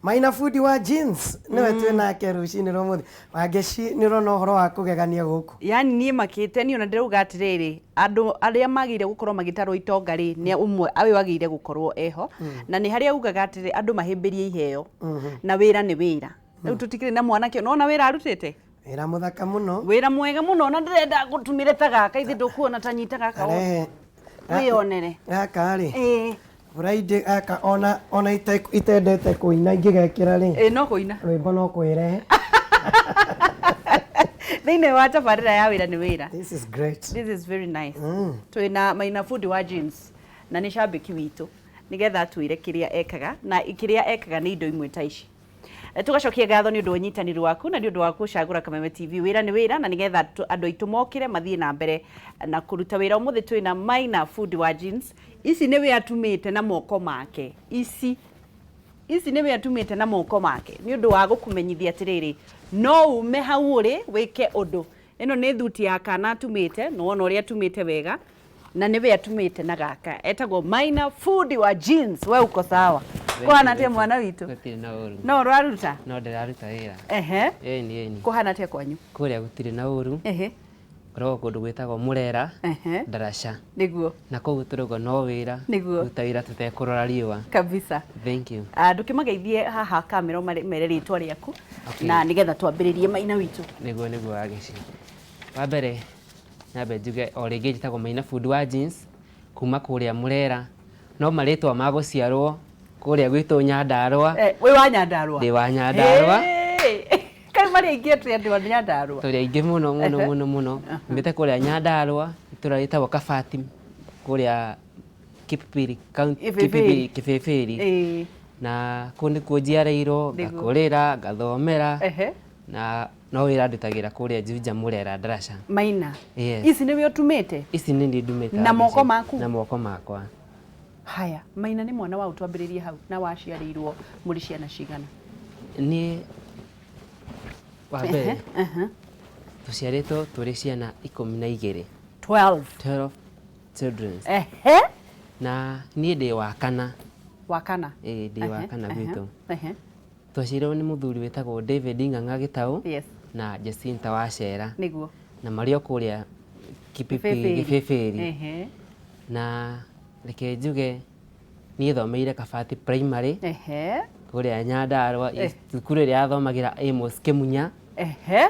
Maina bundi wa jeans nĩwe twĩ nake rũcinĩ rwa ũmũthĩ. Wangeci, nĩ ũrona ũhoro wa kũgegania gũkũ? Yani niĩ makĩte niĩ ona ndĩrauga atĩrĩrĩ, andũ arĩa magĩrĩire gũkorwo magĩtarwo itonga rĩ, nĩ ũmwe ũyũ agĩrĩire gũkorwo eho. Na nĩ harĩa augaga atĩrĩ, andũ mahĩmbĩrie iheo na wĩra nĩ wĩra. Rĩu tũtikĩrĩ na mwanake, nĩwona wĩra arutĩte? Wĩra mũthaka mũno. Wĩra mwega mũno na ndĩrenda ngũtumĩre ta gaka, ithe ndũkuona ta nyita gaka Arehe. wĩyonere. Gaka rĩ. Ĩĩ. Friday gaka ona itendete kũina ingĩgekĩra rĩ. Ĩĩ no kũina. Rwĩmbo no kwĩrehe. Thĩinĩ wa tabarĩra ya wĩra nĩ wĩra. This is great. This is very nice. Twĩna Maina bundi wa jeans na nĩ cambĩki witũ nĩgetha atwĩre kĩrĩa ekaga na kĩrĩa ekaga nĩ indo imwe ta ici. Tũgacokia ngatho nĩ ũndũ wa ũnyitanĩri waku na nĩ ũndũ wa gũcagũra Kameme TV. Wĩra nĩ wĩra na nĩgetha andũ aitũ mokĩre mathiĩ na mbere na kũruta wĩra. Ũmũthĩ twĩna Maina bundi wa jeans. Ici nĩwe atumĩte na moko make. Ici ici nĩwe atumĩte na moko make nĩ ũndũ wa gũkũmenyithia atĩrĩrĩ, no ume hau ũrĩ wĩke ũndũ. Ĩno nĩ thuti ya kana atumĩte, nĩ wona ũrĩa atumĩte wega. Na nĩwe atumĩte na gaka etagwo Maina fundi wa jeans. We uko sawa? Kũhana atĩa mwana witũ? Gũtirĩ na ũru. No ũraruta? No ndĩraruta wĩra. Ehe. Ĩni ĩni. Kũhana atĩa kwanyu? Kũrĩa gũtirĩ na ũru. Ehe. Ngoragwo kũndũ gwĩtagwo Mũrera, Ehe. Ndaraca. Nĩguo. Na kũu tũrauga no wĩra. Nĩguo. Kũruta wĩra tũtekũrora riũa. Kabisa. Thank you. Ah, ndũkĩmageithie haha kamera ũmere rĩtwa rĩaku Okay. na nĩgetha twambĩrĩrie Maina witũ. Nĩguo nĩguo Wageci. Wa mbere nyambe njuge o rĩngĩ njĩtagwo Maina bundi wa jeans kuma kũrĩa Mũrera, no marĩtwa ma gũciarwo kũrĩa gwitũ Nyandarũa. Eh, wĩ wa Nyandarũa? Ndĩ wa Nyandarũa. Kaĩ marĩ aingĩ atĩa andũ a Nyandarũa? Tũrĩ aingĩ mũno mũno mũno mũno. Nyumĩte kũrĩa Nyandarũa, itũra rĩtagwo Kabati, kũrĩa Kipipiri, Kipipiri, Kibibiri. Na kũu nĩkuo njiarĩirwo, ngakũrĩra, ngathomera. Na no wĩra ndutagĩra kũrĩa Juja Mũrera Ndaraca. Maina. Yes. Ici nĩwe ũtumĩte? Ici nĩ niĩ ndumĩte. Na moko maku? Na moko makwa. Haya, Maina nĩ mwana wa ũ twambĩrĩrie hau na waciarĩirwo mũrĩ ciana cigana? Niĩ wa mbere tũciarĩtwo tũrĩ ciana 12. 12. 12 children. Ehe. Na niĩ ndĩ wa kana. Wa kana? Ĩĩ ndĩ wa kana gwitũ. Twaciarirwo nĩ mũthuri wĩtagwo David Ng'ang'a Gĩtaũ Yes. na Jacinta Wacera. Nĩguo. Na marĩ o kũrĩa Kĩbĩbĩri. Kĩbĩbĩri. Ehe. Na reke njuge niĩ thomeire Kabati Primary. Ehe. Kũrĩa Nyandarũa, thukuru ĩrĩa yathomagĩra Amos Kĩmunya. Ehe.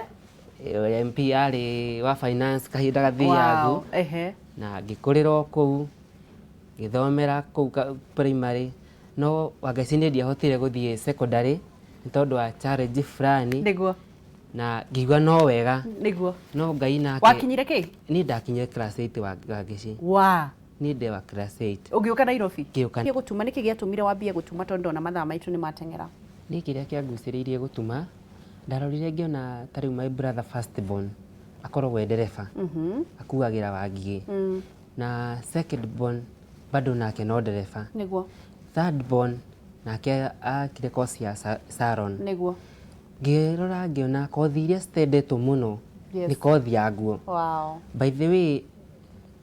Ũrĩa MP arĩ wa finance kahinda gathiangu. Wow. Ehe. Na ngĩkũrĩra o kũu, ngĩthomera kũu primary. No Wangeci niĩ ndiahotire gũthiĩ secondary nĩ tondũ wa challenge fulani. Nĩguo. Na ngĩigua no wega. Nĩguo. No Ngai nake. Wakinyire kĩ? Niĩ ndakinyire class 8 Wangeci. Wa. Niĩ ndĩ wa class 8. Ũgĩũka Nairobi? Ngĩũka. Gũtuma nĩkĩ gĩatũmire wambie gũtuma tondũ ndona mathaa maitũ nĩ mateng'era? Niĩ kĩrĩa kĩangucĩrĩirie gũtuma, ndarorire ngĩona ta rĩu my brother first born akoragwo e ndereba. Akuagĩra Wangigĩ. Na second born bado nake no ndereba. Nĩguo. Third born nake akire kosi ya salon. Nĩguo. Ngĩrora ngĩona kothi iria citendetwo mũno Yes. nĩ kothi ya nguo. Wow. By the way,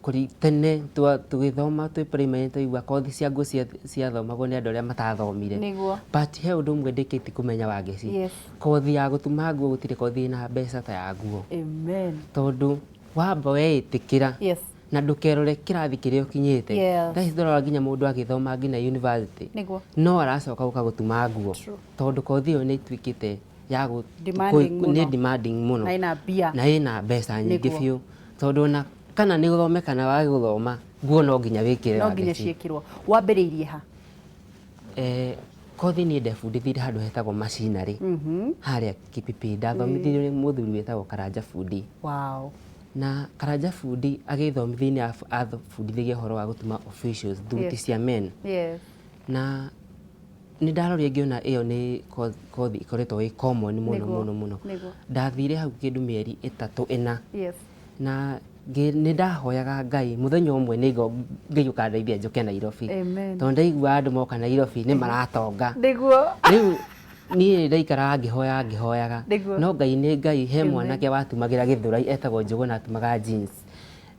kũri tene tũgĩthoma twĩ primary twaigua kothi cia nguo ciathomagwo nĩ andũ arĩa matathomire. Nĩguo. But he ũndũ ũmwe ndĩkĩtie kũmenya Wangeci. Yes. Kothi ya gũtuma nguo gũtirĩ kothi ĩna mbeca ta ya nguo. Amen. Tondũ wamba weĩtĩkĩra Yes. na ndũkerore kĩrathi kĩrĩa ũkinyĩte. Yes. Thaa ici tũrora nginya mũndũ agĩthoma nginya university. Nĩguo. No aracoka gũka gũtuma nguo. True. Tondũ kothi ĩyo nĩ ĩtuĩkĩte ya Demanding nĩ mũno. demanding mũno. Na ĩna mbia. Na ĩna mbeca nyingĩ Nĩguo. biũ. Tondũ ona kana nĩ ũthome kana wage gũthoma, nguo no nginya wĩkĩre No nginya Wangeci. ciĩkĩrwo. Wambĩrĩirie ha? Kothi niĩ ndebundithirie handũ hetagwo machinery. Harĩa Kĩpĩpĩ. Ndathomithirio nĩ mũthuri wĩtagwo Karanja Bundi. Wow. Na Karanja Bundi agĩthomithia nĩ abundithagia ũhoro wa gũtuma officials, thuti Yes. cia men. Yes. Na nĩ ndarorire ngĩona ĩyo nĩ kothi ĩkoretwo ĩ common mũno Nĩguo, mũno mũno. nĩguo. Ndathire hau kĩndũ mĩeri 3 4. Yes. Na nĩ ndahoyaga Ngai mũthenya ũmwe nĩ Ngai ũkandeithia njũke Nairobi. Amen. Tondũ ndaigua andũ moka Nairobi nĩ maratonga. Nĩguo. Rĩu niĩ ndaikaraga ngĩhoyaga ngĩhoyaga. Nĩguo. No Ngai nĩ Ngai, he mwanake watumagĩra Gĩthũrai etagwo Njũgũna atumaga jeans.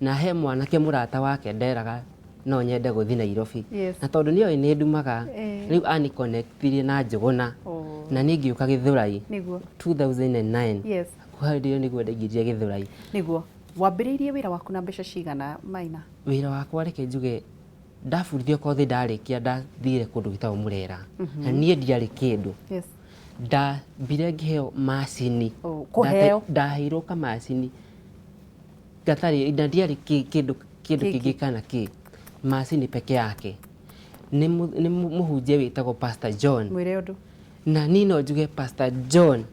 Na he mwanake mũrata wake nderaga no nyende gũthiĩ Nairobi. Yes. Na tondũ nĩoĩ nĩ ndumaga, Eh. rĩu ani connect-irie na Njũgũna. Oh. Na niĩ ngĩũka Gĩthũrai 2009. Hau ĩyo nĩguo ndaingĩrire Gĩthũrai. Nĩguo wambĩrĩirie wĩra waku na mbeca cigana, Maina? Wĩra wakwa, reke njuge, ndabundithio kothi, ndarĩkia ndathire kũndũ gwĩtagwo Mũrera na niĩ ndiarĩ kĩndũ. Ndambire ngĩheo macini. Oh, kũheo? Ndaheirwo kamacini gatarĩ na ndiarĩ kĩndũ Kĩngĩ. kĩngĩ kana kĩ macini peke yake. Nĩ mũhunjia wĩtagwo Pastor John. Mwĩre ũndũ. Na niĩ no njuge Pastor John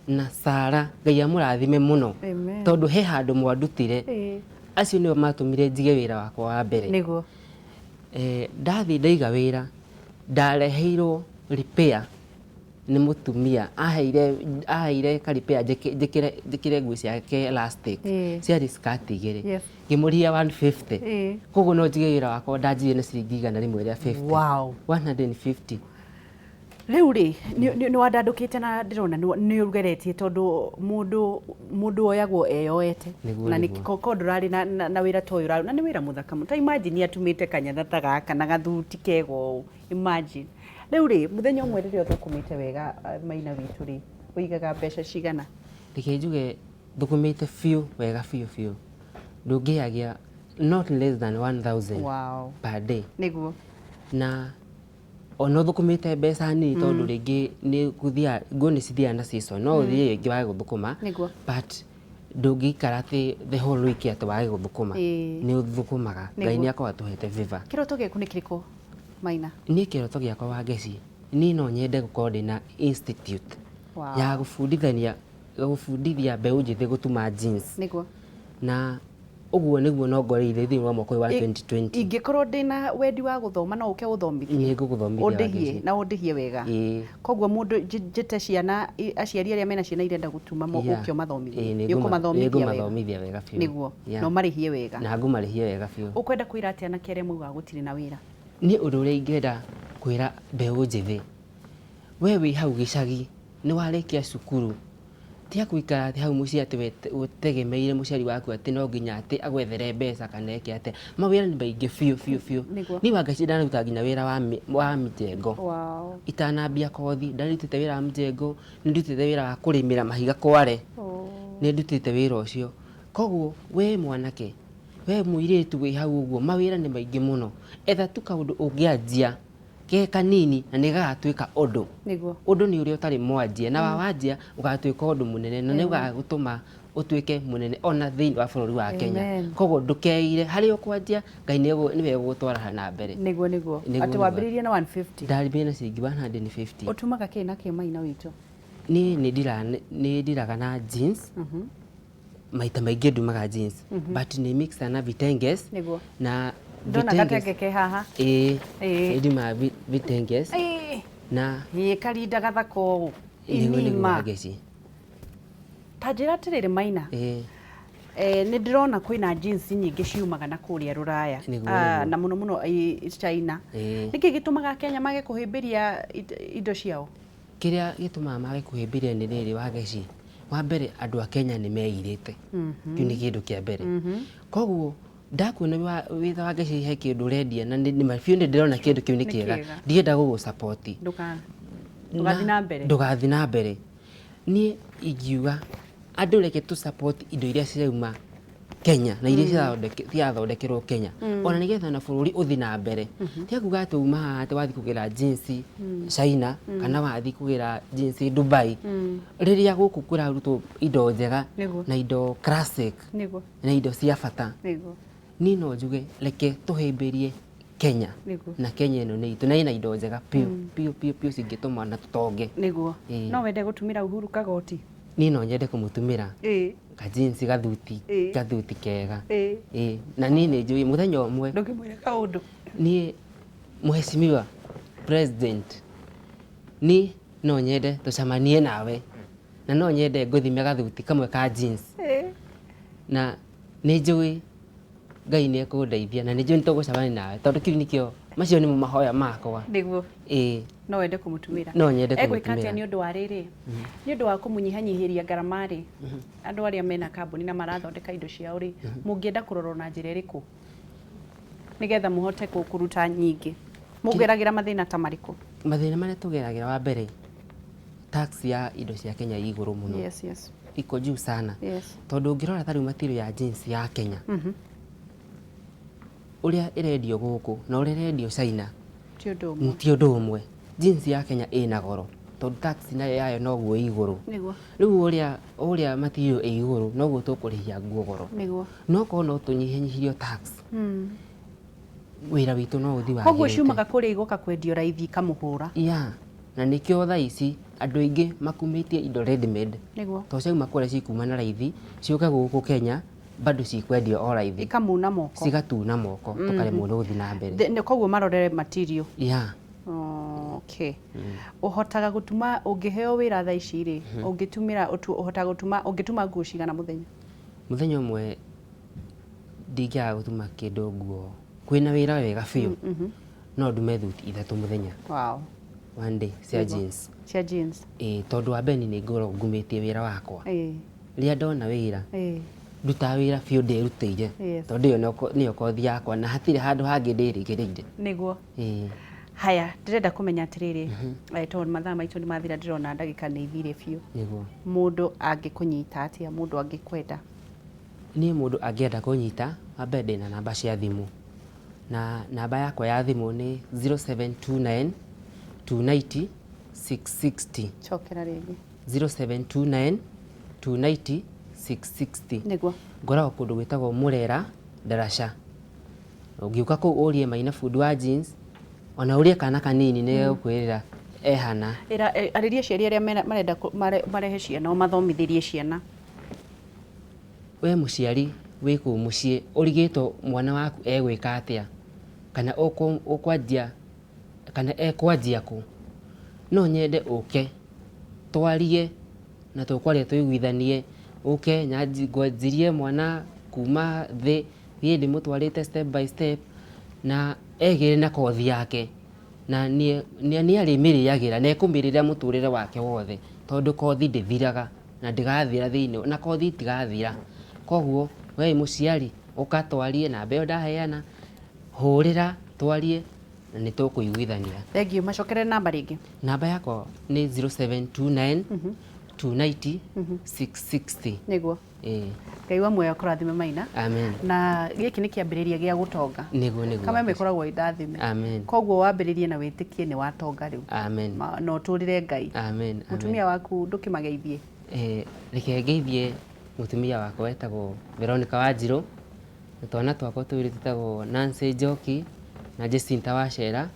na Sara, Ngai amũrathime mũno. Amen. Tondũ he handũ mwandutire. Acio nĩo matũmire njige wĩra wakwa wa mbere. Ndathiĩ ndaiga wĩra, ndareheirwo repair nĩ mũtumia aheire ka repair njĩkĩre nguo ciake elastic. Ciarĩ skirt igĩrĩ. Ngĩmũrĩhia 150. Koguo no njige wĩra wakwa ndanjirie na ciringi 150. 150. Rĩu rĩ, nĩ wandandũkĩte na ndĩrona nĩ ũgeretie, tondũ mũndũ oyagwo eyoete. Na nĩ ko ndũrarĩ na wĩra ta ũyũ na nĩ wĩra mũthaka mũno. Ta imagine atumĩte kanyatha ta gaka na gathuti kega ũũ, imagine. Rĩu rĩ, mũthenya ũmwe rĩrĩa ũthũkũmĩte wega, Maina witũ rĩ, ũigaga mbeca cigana? Reke njuge, thũkũmĩte biũ wega biũ biũ, ndũngĩagia not less than 1000 per day. Na ona ũthũkũmĩte mbeca nini, tondũ rĩngĩ nĩ gũthiaga, nguo nĩ cithiaga na season, no ũthiĩ rĩngĩ wage gũthũkũma, but ndũngĩikara atĩ the whole week atĩ wage gũthũkũma. Nĩ ũthũkũmaga. Ngai nĩ akoragwo atũhete favor. Kĩroto gĩaku nĩ kĩrĩkũ, Maina? Niĩ kĩroto gĩakwa, Wangeci, niĩ no nyende gũkorwo ndĩna institute ya gũbundithania, gũbundithia mbeũ njĩthĩ gũtuma jeans. Na ũguo nĩguo nongoreirie thĩinĩ wa mwaka ũyũ wa 2020. Ingĩkorwo ndĩna wendi wa gũthoma, no ũke ũthomithie? Nĩ ngũgũthomithia. Ũndĩhie? Wangeci. Na ũndĩhie wega? Ĩĩ. Koguo mũndũ njĩte ciana, aciari arĩa mena ciana irenda gũtuma ũke ũmathomithie? Ĩĩ, Nĩ ũkũmathomithia wega? nĩngũmathomithia wega biũ. Na ũmarĩhie wega? Na ngũmarĩhie wega biũ. Ũkwenda kwĩra atĩa anake arĩa maugaga gũtirĩ na wĩra? Niĩ ũndũ ũrĩa ingĩenda kwĩra mbeũ njĩthĩ, we wĩ hau gĩcagi, nĩ warĩkia cukuru, tiga gũikara atĩ hau mũciĩ atĩ ũtegemeire mũciari waku atĩ no nginya atĩ agwethere mbeca kana eke atĩa. Mawĩra nĩ maingĩ biũ biũ biũ. Niĩ Wangeci ndanaruta nginya wĩra wa mjengo. Itanambia kothi ndarutĩte wĩra wa mjengo, nĩ ndutĩte wĩra wa kũrĩmĩra mahiga kware. Nĩ ndutĩte wĩra ũcio. Koguo we mwanake, we mũirĩtu wĩ hau ũguo, mawĩra nĩ maingĩ mũno. Etha tu kaũndũ ũngĩanjia ke kanini na nĩ gagatuĩka ũndũ. Ũndũ nĩ ũrĩa ũtarĩ mwanjie, na wanjia ũgatuĩka ũndũ mũnene na nĩ ũgagũtũma ũtuĩke mũnene ona thĩinĩ wa bũrũri wa Kenya. Amen. Koguo ndũkeire harĩa ũkwanjia, Ngai nĩwe ũgũgũtwara na mbere. Nĩguo nĩguo. Atĩ wambĩrĩirie na 150? Ndambĩrĩirie na ciringi 150. Ũtumaga kĩ na kĩ, Maina witũ? Niĩ nĩ ndiraga na jeans. Maita maingĩ ndumaga jeans, but nĩ mixer na vitenges. Na Ndona vitenges- gatenge ke haha. Ĩĩ. Ĩĩ. Nĩ ndumaga vitenges na Ĩĩ, karinda gathaka ũũ. Nĩguo. Inima. Wangeci. Ta njĩra atĩrĩrĩ, Maina. Ĩĩ. Nĩ ndĩrona kwĩna jeans nyingĩ ciumaga na kũrĩa rũraya. Nĩguo. Na mũno mũno China. Nĩkĩ gĩtũmaga Kenya mage kũhĩmbĩria indo ciao? Kĩrĩa gĩtũmaga mage kũhĩmbĩria nĩ rĩrĩ, Wangeci. Wa mbere, andũ a Kenya nĩ meirĩte. Kĩu nĩ kĩndũ kĩa mbere. Koguo ndakuona wĩ ta Wangeci he kĩndũ ũrendia na nĩ nĩ biũ nĩ ndĩrona kĩndũ kĩu nĩ Nĩ kĩega, kĩega. ndienda gũgũ support. Ndũgathiĩ na mbere. Ndũgathiĩ na mbere. Niĩ ingiuga andũ reke tũ support indo iria cirauma Kenya na iria cirathondekerwo Kenya, ona nĩgetha na bũrũri ũthiĩ na mbere. Tiga kuga atĩ uma haha atĩ wathiĩ kũgĩra jeans China kana wathiĩ kũgĩra jeans Dubai, rĩrĩa gũkũ kũrarutwo indo njega na indo classic na indo cia bata. Niĩ no njuge reke tũhĩmbĩrie Kenya. Na Kenya ĩno nĩ itũ na ĩna indo njega biũ biũ biũ biũ cingĩtũma na tũtonge. Ĩĩ. No wende gũtumĩra Uhuru kagoti? Niĩ no nyende kũmũtumĩra kajinsi, gathuti, gathuti kega. Ĩĩ, na niĩ nĩ njũĩ mũthenya ũmwe Ndũngĩmwĩra kaũndũ? Niĩ mheshimiwa president, niĩ no nyende tũcemanie nawe na no nyende ngũthime gathuti kamwe ka jeans. Na nĩ njũĩ Ngai nĩ ekũndeithia na nĩ njũĩ nĩ tũgũcemania nawe, tondũ kĩu nĩkĩo, macio nĩmo mahoya makwa. Ĩĩ. No wende kũmũtumĩra? No nyende Egwĩka kũmũtumĩra. atĩa nĩ ũndũ wa rĩrĩ, nĩ ũndũ wa kũmũnyihanyihĩria ngarama rĩ, andũ arĩa mena kambuni na marathondeka indo ciao rĩ, mũngĩenda kũrorwo na njĩra ĩrĩkũ nĩgetha mũhote kũruta nyingĩ? Mũgeragĩra mathĩna ta marĩkũ? Mathĩna marĩa tũgeragĩra, wa mbere, Tax ya indo cia Kenya ĩ igũrũ mũno. Iko juu sana. Tondũ ũngĩrora ta rĩu material ya jeans ya Kenya, ũrĩa ĩrendio gũkũ na ũrĩa ĩrendio China Ti ũndũ ũmwe. Ti ũndũ ũmwe. Jeans ya Kenya ĩna goro tondũ tax nayo yayo noguo ĩ igũrũ. Rĩu ũrĩa material ĩ igũrũ, noguo tũkũrĩhia nguo goro. No korwo no tũnyihanyihĩrio tax, wĩra witũ no ũthiĩ Koguo wagĩrĩte. Ciumaga kũrĩa igoka kwendio raithi ikamũhũra. Yeah. Na nĩkĩo thaa ici andũ aingĩ makumĩtie indo ready made, tondũ ciauma kũrĩa cikuma na raithi, ciũke gũkũ Kenya bado cikwendio o raithi. Ikamuna moko. Cigatuna moko, tũkaremwo nĩ gũthiĩ na mbere. Koguo marorere material. Yeah. Okay. Ũhotaga gũtuma, ũngĩheo wĩra thaa ici rĩ, ũngĩtumĩra ũhotaga gũtuma, ũngĩtuma nguo cigana mũthenya? Mũthenya ũmwe ndingĩaga gũtuma kĩndũ nguo kwĩna wĩra wega biũ, no ndume thuti 3 mũthenya. One day cia jeans. Cia jeans. Ĩĩ, tondũ wa mbere nĩ ngoragwo ngumĩtie wĩra wakwa. Rĩrĩa ndona wĩra, ndutaga wĩra biũ ndĩrutĩire, tondũ ĩyo nĩyo kothi yakwa na hatirĩ handũ hangĩ ndĩrĩgĩrĩire. Ĩĩ. Haya, ndĩrenda kũmenya atĩrĩrĩ, tondũ mathaa maitũ nĩ mathira, ndĩrona ndagĩka nĩ ithire biũ. Mũndũ angĩkũnyita atĩa, mũndũ angĩkwenda? Niĩ mũndũ angĩenda kũnyita, wa mbere ndĩna namba cia thimũ. Na namba yakwa ya thimũ nĩ 0729 290 660. Cokera rĩngĩ. 0729 290 660. Ngoragwo kũndũ gwĩtagwo Mũrera, Ndaraca. Ũngĩũka kũu ũrie Maina bundi wa jeans, ona ũrie kana kanini nĩ egũkwĩrĩra ehana. Ĩra, arĩria aciari arĩa marenda marehe ciana, ũmathomithĩrie ciana. We mũciari wĩ kũu mũciĩ ũrigĩtwo mwana waku egwĩka atĩa, kana ũkwanjia, kana ekwanjia kũ, no nyende ũke twarie na tũkwaria tũiguithanie, ũke ngwanjirie mwana kuma thĩ, thiĩ ndĩmũtwarĩte step by step na egĩre na kothi yake, na nĩ arĩmĩrĩagĩra na ekũmĩrĩra mũtũrĩre wake wothe, tondũ kothi ndĩthiraga na ndĩgathira thĩinĩ, na kothi itigathira. Koguo we mũciari ũka twarie, namba ĩyo ndaheana, hũrĩra twarie na nĩ tũkũiguithania. Thank you. Macokere namba rĩngĩ. Namba yakwa nĩ 0729 290 660. Ĩĩ. Ngai wa muoyo akũrathime Maina. Amen. Na gĩkĩ nĩ kĩambĩrĩria gĩa gũtonga. Nĩguo, nĩguo. Kameme ĩkoragwo ĩ ndathime. Amen. Koguo wambĩrĩrie na wĩtĩkie nĩ watonga rĩu. Amen. Na ũtũrĩre Ngai. Amen. Amen. Mũtumia waku ndũkĩmageithie? Reke ngeithie mũtumia wakwa wetagwo Veronica Wanjirũ, na twana twakwa twĩrĩ twĩtagwo Nancy Njoki na Jacinta Wacera,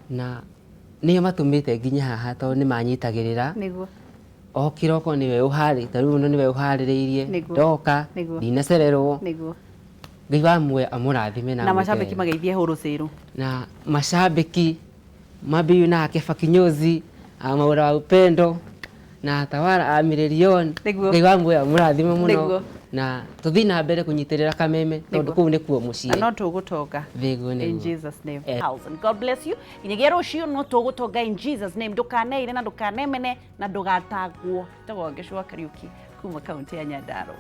na nĩo matũmĩte nginye haha tondũ nĩ manyitagĩrĩra. O kĩroko nĩwe ũharĩ, ta rĩu nĩwe ũharĩrĩirie, ndoka, ndinacererwo. Ngai wa muoyo amũrathime na Na amwĩke macambĩki wega. mageithie hũrũcĩrũ. Na macambĩki Mabiyu na Kefa Kinyozi, a Maura wa Upendo na Tawara a Mirerion. Ngai wa muoyo amũrathime mũno. Na tũthiĩ na mbere kũnyitĩrĩra Kameme tondũ kũu nĩkuo mũciĩ. Na no tũgũtonga. Nĩguo, In nĩguo. Jesus name. Thousand. God bless you. Nginyagia rũciũ no tũgũtonga in Jesus name. Ndũkaneire na ndũkanemene na ndũgatagwo. Tagwo Ngĩcua Kariũki kuma kaunti ya Nyandarua.